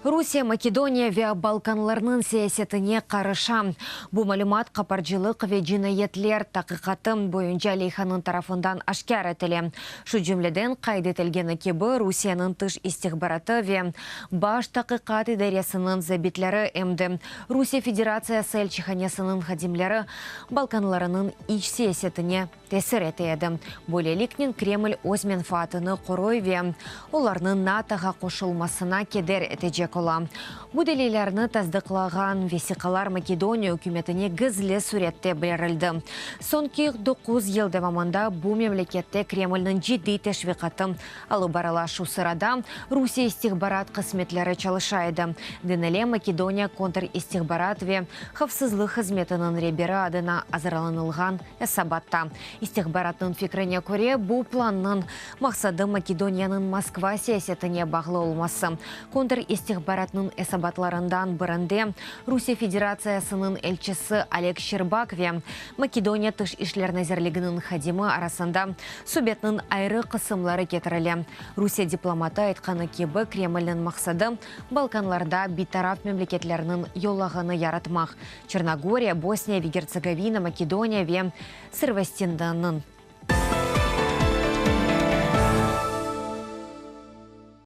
Rusiye Makedoniya ve Balkanlarnıñ siyasetine qarışa. Bu malümat qaparcılıq ve cinayetler taqiqatı boyunca leyhanıñ tarafından aşkâr etile. Şu cümleden, qayd etilgeni kibi, Rusiyeniñ tış istihbaratı ve Baş taqiqat idaresiniñ zabitleri em de Rusiye Federatsiyası elçihanesiniñ hadimleri Balkanlarınıñ iç siyasetine tesir ete edi. Böyleliknen Kreml öz menfaatını qoruy ve olarnıñ NATOğa qoşulmasına keder etecek ola. Bu delillerni tasdıqlağan vesiqalar Makedoniya ükümetine gizli sürette berildi. Soñki doquz yıl devamında bu memlekette Kremlniñ ciddiy teşviqatı alıp barıla, şu sırada Rusiye istihbarat qısmetleri çalışa edi, denile Makedoniya kontristihbarat ve havfsızlıq hızmetiniñ reberi adına azırlanılğan Esabatta, istihbaratnıñ fikrine köre, bu plannıñ maqsadı Makedoniyanıñ Moskva siyasetine bağlı olması. Kontristihbaratnıñ esabatlarından birinde Rusiye Federatsiyasınıñ elçisi Oleg Şçerbak ve Makedoniya Tış işler nazirliginiñ hadimi arasında subetniñ ayrı qısımları ketirile. Rusiye diplomatı aytqanı kibi, Kremlniñ maqsadı, Balkanlarda bitaraf memleketlerniñ yolağını yaratmaq, Çernogoriya, Bosniya ve Gertsegovina, Makedoniya ve Sırvastindannıñ.